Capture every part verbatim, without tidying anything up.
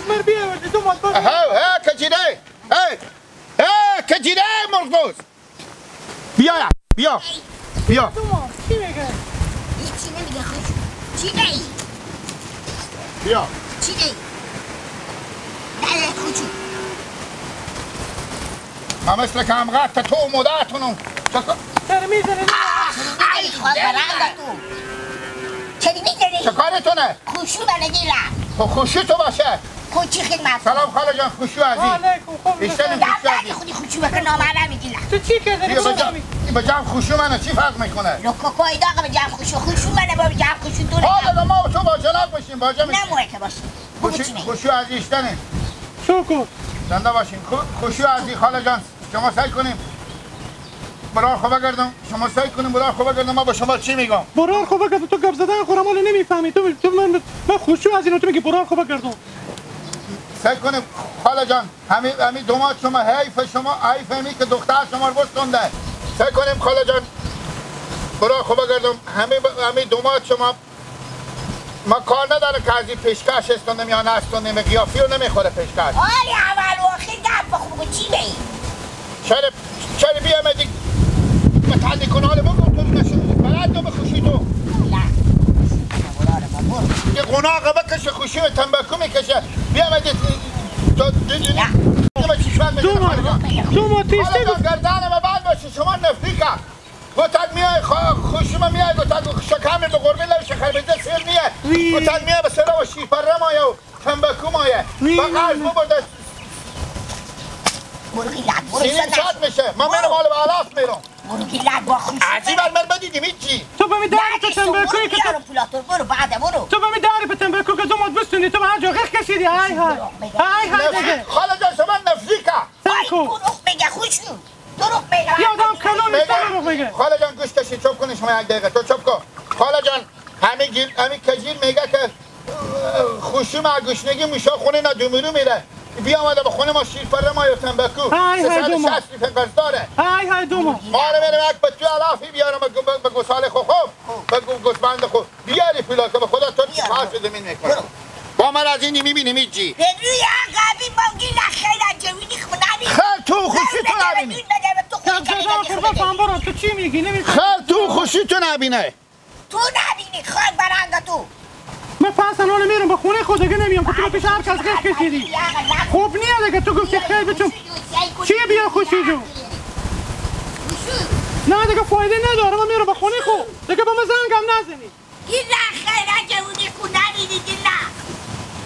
مر بیاوردی، دومات بر. ها، ها، کجیره. هی، هی، کجیره مرغدوز. بیا، بیا، بیا. دومات، چی میگه؟ هیچی نمیگه، خوش. چی میگی؟ بیا. چی میگی؟ بله، خوشو. ما مثل که همغه تا تو مدتونم. چکا؟ چرا می‌زنی؟ آه، ای، خود برند تو. چرا می‌زنی؟ چه کارتونه؟ خوشو بله گیلا. خب خوشو تو باشه. خب چی خدمت؟ سلام خاله جان، خوشو عزیز. وعلیکم، خوب ایشتن می‌شه. خوشو عزیز. خودی خوشو بکن، نامرد می‌گیلا. تو چی کردی؟ بیا بجا-، بجام خوشو منه چی فرق می‌کنه؟ لوکو کوی داغ بجام خوشو، خوشو منه با بجام خوشو تو. حالا ما تو با جناب باشیم، با جناب. نه موقع باشه. خوشو، خوشو عزیز ایشتنه. شکر. زنده باشین. خو-، خوشو عزیز خاله جان، شما سعی کنیم برار خو بگردم. شما سعی کنیم برار خو بگردم. ما به شما چی می‌گم؟ برار خو بگردم. تو گپ زدن خو را مال نمی‌فهمی. تو، تو من، من خوشو عزیز، تو میگی برار خو بگردم. سعی کنیم خاله جان. همی، همی دومات شما، حیف شما، حیف همی که دختر شما رو بستونده. سعی کنیم خاله جان برار خو بگردم. همی ب-، همی دومات شما ما کار نداره که از این پیشکش استونیم یا نستونیم، قیافی رو نمی‌خوره پیشکش. حالی اول و آخر گپ بخو، بگو چی به این؟ چرا، چرا بیامدی؟ به تندی کنال بگو تو نشد. بلد تو به خوشی تو. نه. یه قناغ بکشه خوشی و تنبکو می‌کشه. بیامدی تو دو دنیا. نه. تو به چشمت می‌شه دومات، خارجا. دومات حالا تیشته گردن ما بعد باشه شما نفتی که. گوتک میای خوا-، خوشی ما میای گوتک شکم تو قربی لو شکر بیزه سیر نیه. وی. گوتک میای به سرا و شیرپره مایه و تنبکو مایه. وی، با وی، قرض وی. ببرده. برو گیلک، برو سینیم سنت. شاد می‌شه. ما می‌رم حالا به آلاف می‌رم. برو گیلک با خوش. عجیب، من بدیدیم هیچی. تو به می داری تو تنبکوی که تو بیارم پولاتور، برو بعد برو. تو به می داری به تنبکو که دومات بستونی، تو به هر جا غیق کشیدی. های های. های های دیگه. خاله جان، شما نفسی که. سنکو. دروغ میگه، خوشو. دروغ میگه. یه آدم کلون نیست، دروغ میگه. خاله جان، گوش کشید، چپ کنید شما یک دقیقه. تو چپ کن. خاله جان، همی گیل، همی کجیر میگه که، اه، خوشی ما گشنگی موشا خونه نا دومورو میره. بیامده به خونه ما شیرپره ما یا تنبکو. های، های، دوما. سیصد و شصت روپیه قرض داره. های، های، دوما. ما رو می‌رم یک پتو علافی بیارم به گو-، به گوساله خو خوب. به گو-، گوسفند خو. بیاری پولا که به خدا تو بیار. فرش زمین می‌کنم. برو. با من از این می‌بینیم هیچی. به روی عقبی با گیل خیلی جوینی خو نبی. خر تو خوشی تو نبینی. بده به تو خود خیلی جوینی خو بده. برو، تو چی می‌گی؟ نمی‌فهمی. خر تو خوشی تو نبینه. تو نبینی، خاک برنگ تو. من پس الان می‌رم به خونه خود، دیگه نمیام که تو پیش هر کس غیق کشیدی. خوب نیه دیگه، تو گفتی خیر بچم. چیه بیا خوشی جو؟ نه دیگه فایده نداره، من می‌رم به خونه خود. دیگه به من زنگم نزنی. گیلا خیره که اونی خو نبینی، گیلا.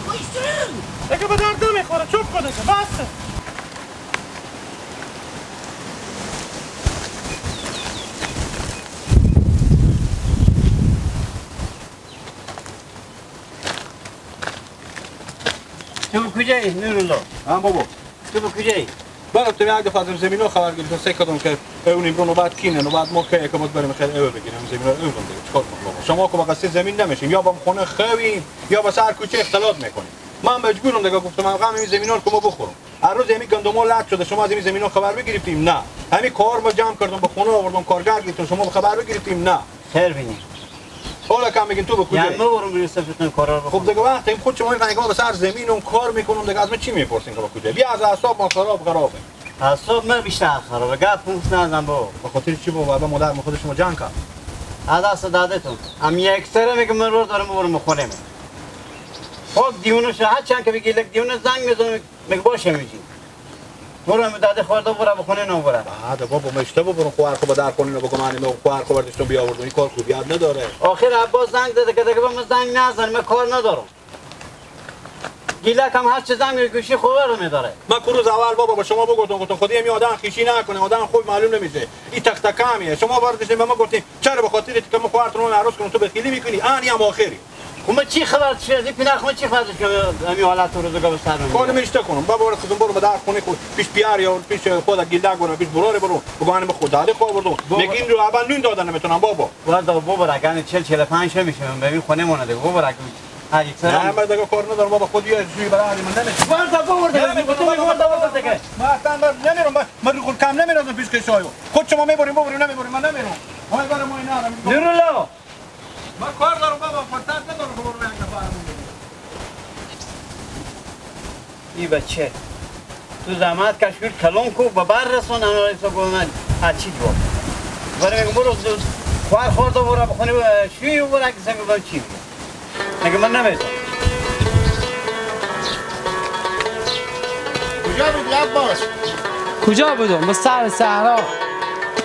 خوشو. دیگه به درد نمی‌خوره، چپ کن دیگه، بسه. تو به کجایی، نورالله؟ ها بابا. تو به کجایی؟ بابا، تو یک دفعه از زمینو خبر گرفتم، سه کدوم که اون امرو نوبت کینه، نوبت ما که یک بود بریم خیر، او بگیریم زمینو، او بنده. چیکار کنم بابا؟ شما که با قصد زمین نمیشیم، یا با خونه خوی، یا با سر کوچه اختلاط می‌کنیم. من مجبورم دیگه، گفتم من غم این زمینو رو که ما بخورم. هر روز همی گندما لت شده، شما از این زمینا خبر بگرفتیم؟ نه. همی کار ما جمع کردم، به خونه آوردم، کارگر گرفتم، شما خبر بگرفتیم؟ نه. خیر بینی. حالا کم بگین تو به کجایی؟ یعنی ما برم بری صفتن کارا رو خب بکنم. دیگه وقت این خود شما این رنگا به سر زمین اون کار می‌کنم دیگه، از من چی می‌پرسین که به کجایی؟ بیا از اعصاب ما خراب خرابه. اعصاب من بیشتر خرابه، گپ گوش نزن بابا. به خاطر چی بابا؟ الان مادر ما خود شما جنگ کرد. از دست دادتون. هم یک سره میگم من رو دارم برم خونه من. خب دیونه شه، هر چند که بگی لک دیونه زنگ می‌زنم. مگه باشه می‌گی؟ برو همه داده خورده برو به خونه نو برو. بعد بابا، ما اشته ببرم، خواهر خو به در خونه نو بگم، من خواهر خو برداشتم بیاوردم، این کار خوبیت نداره. آخر عباس زنگ زده که دیگه به من زنگ نزن، من کار ندارم. گیلک هم هر چه زنگ می‌گوشی خو رو می‌داره. من که روز اول بابا به شما بگفتم، گفتم خودی همی آدم خیشی نکنه، آدم خوب معلوم نمیشه. این تخته کمیه. شما برداشتین به ما گفتین چرا؟ به خاطر که ما خواهرتون رو عروس کنم تو بخیلی می‌کنی، آنی هم آخری. خب من چی خبر چی از این پینه؟ خب من چی خبر داشت که همین حالت رو روزگار به سر رو کار می‌اره؟ میشته کنم. بابا، برو خودم، برو به در خونه خود، پیش پیار یا پیش خود گیلده گونه، پیش براره برو. بگو من به خود داده خواه بردم. بابا. میگه این رو اول نون داده نمیتونم بابا. وردا بابا را گنه چهل چهل و پنج می‌شه، من ببین خونه مونه دیگه. بابا را گنه هر یک سر نه، هم. من دیگه کار ندارم بابا، خود یه جوی برای من نمیشه. وردا بابا، وردا نمی‌کنم بابا، بابا، وردا بابا، وردا وردا. دیگه. من اصلاً من نمیرم، من، من رو کم نمیرم پیش کشایو. خود شما میبریم، ببریم، نمیبریم، من نمیرم. آی برای ما اینا رو می‌گم. نورالله. من کار دارم بابا، فرصت ندارم که برم یک نفر رو بگیرم. ای بچه، تو زحمت کش، شور کلون کو، به بر رسون، انا رسا گو من از چی جواب؟ برای میگم برو دو-، خوار خورده برو بخونی، شوی برو اگه سنگ بگم چی بگم؟ مگه من نمی‌تونم؟ کجا بودی عباس؟ کجا بودم؟ به سر صحرا.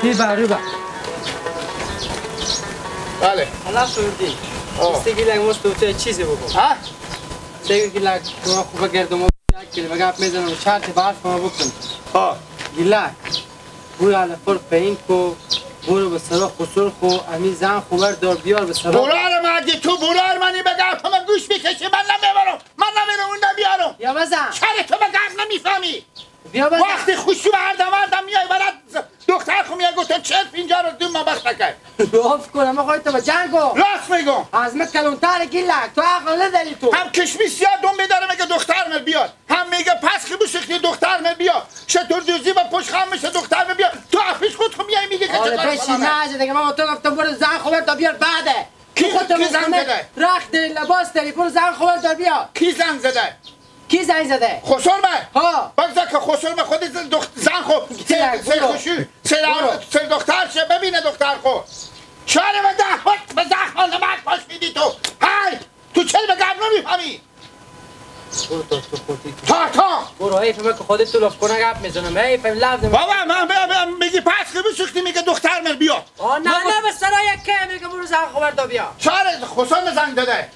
بی بر، بی بر. بله. الله سوردی. آه. استی گیلک مست تو چیزی بگو. ها؟ سه گیلک تو خوب گردم و یک کلمه گپ می‌زنم، شرط به حرف ما بکن. ها. گیلک. بوی حالا پر پین کو، برو به سرا خسر خو، امی زن خو بردار بیار به سرا. برار من اگه تو برار منی به گپ من گوش می‌کشی، من نمیبرم، من نمیرم اون نمیارم. بیا بزن. چرا تو به گپ نمیفهمی؟ بیا بزن. وقتی خوشو هر دم هر دم میای برات دختر خو میای گفتم چل پینجا رو دو ما بخت نکرد. گفت کنم آقای تو به جنگ گو. راست می‌گم. از من کلانتر گیلک، تو عقل نداری تو. هم کشمیش یا دم بداره میگه دختر من بیار. هم میگه پس که بوشکتی دختر من بیار. شتر دوزی و پشت خم می‌شه دختر من بیار. تو افیش خود خو میای میگه که حالا چه کار بشی کنم؟ نه دیگه، من با تو گفتم برو زن خو بردار بیار بعده. کی، تو خود کی زنگ زده؟ رخت داری، لباس داری، برو زن خو بردار بیار. کی زنگ زده؟ کی زنگ زده؟ خسر من؟ ها. بگذار که خسر من خودی زن، دخت-، زن خو. کی زنگ؟ سه، سه برو. خوشی، سه برو. سه دختر شه، ببینه دختر خو. چاره به زحمت، به زحمت نمک پاش میدی تو. های! تو چرا به گپ نمی‌فهمی؟ برو تا تو خودی تو. تا، تا. برو، حیف من که خودی تو لفظ کنه گپ می‌زنم. حیف لفظ من. بابا، من، من، من میگی پس که بسوختی میگه دختر من بیا. آه، نه، بابا. نه، به سرای که میگه برو زن خو بردار بیا. چاره خسر من زنگ داده.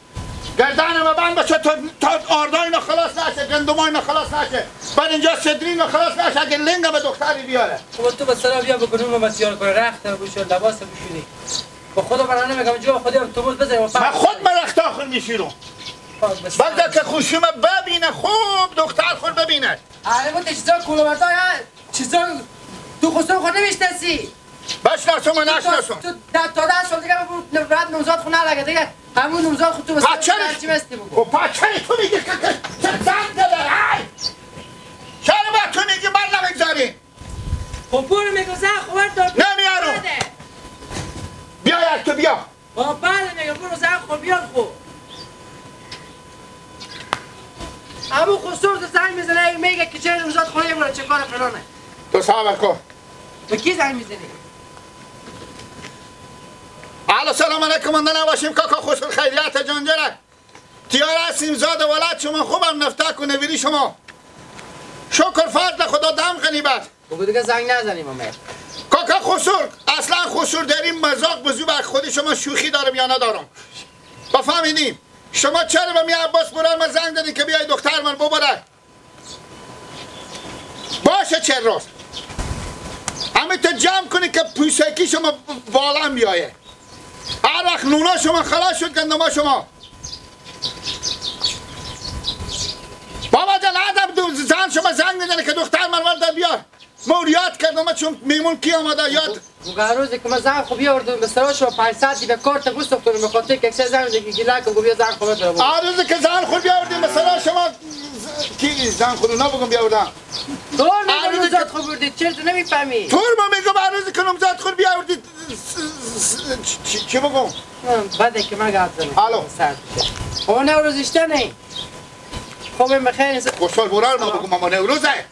گردن ما بند باشه تا، تا آردای اینا خلاص نشه، گندمای اینا خلاص نشه، بعد اینجا صدری اینا خلاص نشه، اگه لنگ به دختری بیاره. خب تو به سرا بیا بکنم و بسیار کنه، رخت بوشو، لباس بوشونی. به خدا برا نمیگم، جو خودی هم تو بود بزنی و من خود من رخت آخر میشیرم. خب، بس. بعد که خوشی من ببینه، خوب دختر خود ببینه. آره، بو چیزا کولوبرتا یا چیزا تو خسر خود نمیشناسی. بشناسم و تو، نشناسم. تو ده، تا ده سال دیگه ببو، بعد نوزاد خو نلگه دیگه. همون نوزاد خو تو بس پچه. هرچی بستی بگو. خب پچه تو میگی که، که، که زن داره، ای! چرا با تو میگی من نمیگذاری؟ خب برو میگو زن خو بردار. نمیارم. بده. بیا یک تو بیا. با بله میگه برو زن خو بیار خو. همون خسر تو زنگ می‌زنه، میگه که چه نوزاد خو نمی‌بره، چه کار فلانه. تو صبر کن. به کی زنگ می‌زنی؟ الو، سلام علیکم، مونده نباشیم کاکا خسر، خیریت جان جره. تیار هستیم زاد ولد شما خوبم نفته کنه ویری شما. شکر فضل خدا دم غنیمت. بگو دیگه زنگ نزنیم امه. کاکا خسر، اصلاً خسر داریم مذاق بزو بر خودی شما شوخی دارم یا ندارم؟ بفهمیدیم. شما چرا به می عباس برار ما زنگ دادی که بیای دختر من ببره؟ باشه چه روز. همه تو جمع کنی که پوسکی شما بالم بیایه. هر وقت نونا شما خلاص شد، گندما شما. بابا جان، ادب دو زن شما زنگ می‌زنه که دختر من ورده بیار. ما او یاد کردم، ما چون میمون کی آمده یاد. اون روزی که ما زن خو بیاوردیم به سرا شما پنجصد دی به کارت بوستم کنم، به خاطر که اکسر زن می‌زنه که گیلک گو بیا زن خو بردار. آن روزی که زن خو بیاوردیم به سرا شما ز-، کی زن خو نبگم بیاوردم. تو آن روزی نمزاد که خو بردی، چرا تو نمی‌فهمی؟ تو رو ما می‌گم آن روزی که نمزاد خو بیاوردی، س-، س-، چی، چی بگم؟ من بده که من گپ زنم. الو. سر بشه. اون روز اشته نه. خب، این بخیر. خوشحال برار ما بگم، اما نوروزه.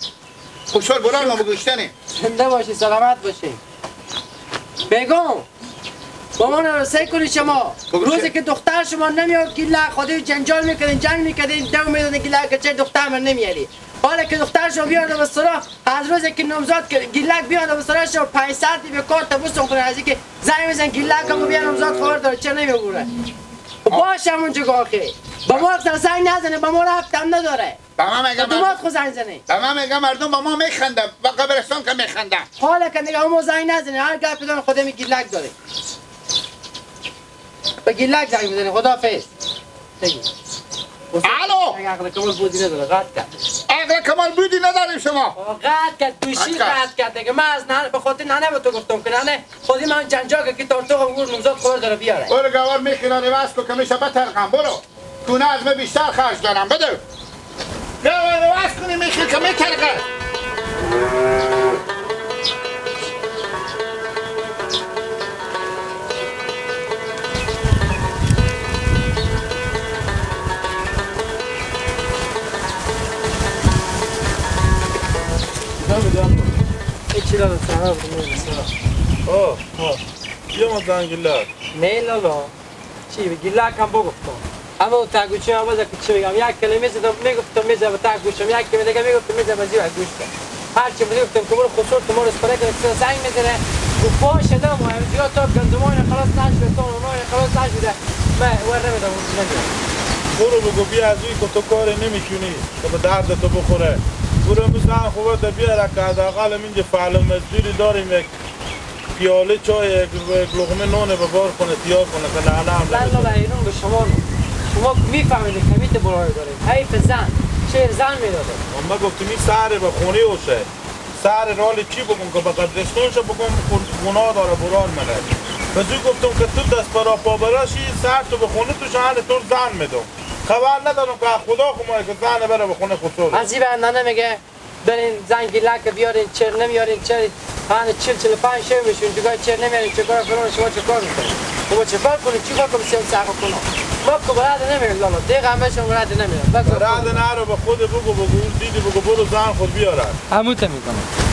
خوشحال برار ما بگشتنی. زنده باشی، سلامت باشی. بگو. با ما نرسه کنی شما. بگو روزی چه؟ که دختر شما نمیاد، گیلک خودی جنجال می‌کنین، جنگ می‌کنین، دو می‌زنین گیلک که چه دختر من نمیاری. حالا که دختر شما بیارده به سرا، از روزی که نامزاد که گیلک بیارده به سرا، شما پنجصد دی به کارت بوستون کنه، از اینکه زنگ می‌زن گیلک هم بیا نامزاد خبر داره، چه نمی‌بره. خب باشه همونجا گاخی. با ما اصلاً زنگ نزنه، با ما ربط هم نداره. به ما میگه به تو مردم، خو زنگ زنی. به ما میگه مردم به ما میخنده، به قبرستان که میخنده. حالا که دیگه همو زنگ نزنی، هر گپ دارن خود می گیلک داره. به گیلک زنگ می‌زنی، خداحافظ. بگی. الو. اگه عقل کمال بودی نداره، قطع کرد. عقل کمال بودی نداریم شما. آه، قطع کرد، دوشی قطع کرد. قطع کرد دیگه. من از ننه، به خاطر ننه به تو گفتم که ننه، خودی من جنجا که کی تارتوق و گور نمزاد خور داره بیاره. برو گوار می‌کنه، عوض کو که می‌شه بترقم، برو. تو نه از من بیشتر خرج دارم، بده. بیا، بیا، بیا، عوض کنیم، این خیلی که می‌ترقه. آه، بگو می‌رسه. آه. آه. یه ما زنگ گیلک. نه لالا. چی بی؟ گیلک هم بگفتم. اما او تا گوشی هم بزن که چی بگم. یک کلمه زدم، می‌گفتم می‌زنم تا گوشم. یک کلمه دیگه می‌گفتم می‌زنم زیر گوشم. هر چی می‌گفتم که برو خسور تو ما رو اسپره کنه، سر زنگ می‌زنه. و باشه نمو، هم زیاد تا گندمان خلاص نشده، تا اونای خلاص نشده. من ور نمی‌دم، اون نمی‌دم. برو بگو بیا از این که تو کاری نمی‌کنی که به درد تو بخوره. برو امروز زن خوبه ده بیاره که حداقل من اینجا فعل مزدوری داریم، یک پیاله چای، یک، یک لقمه نان به بار کنه، تیار کنه که نعنا هم زن نمی‌تونه. بابا، اینو به شما نو. شما می‌فهمید کمیت برای داریم. حیف زن. چه زن می‌داده؟ من گفتم این سر به خونه اوشه. سر رال چی بگم که به قبرستونش بگم، خون-، گناه داره برار منه. به زو گفتم که تو دست برا پا براشی، سر تو به خونه تو شهر تو زن می‌دم. خبر ندارم که خدا خو ما که زن بره به خونه خسور. از این بنده نمیگه برین زنگ گیلک بیارین، چر نمیارین، چر هن چهل، چهل و پنج شو می‌شون، دیگه چر نمیارین، چه کار فلان، شما چه کار می‌کنین؟ خب چه کار کنیم؟ چی کار کنیم؟ سیام سخت کنم. ما که برد نمیاریم لالا، دیگه همه شما برد نمیاریم. بس برد نرو، به خود بگو، بگو، اون دیدی بگو، برو زن خود بیارن. همون تا می‌کنم.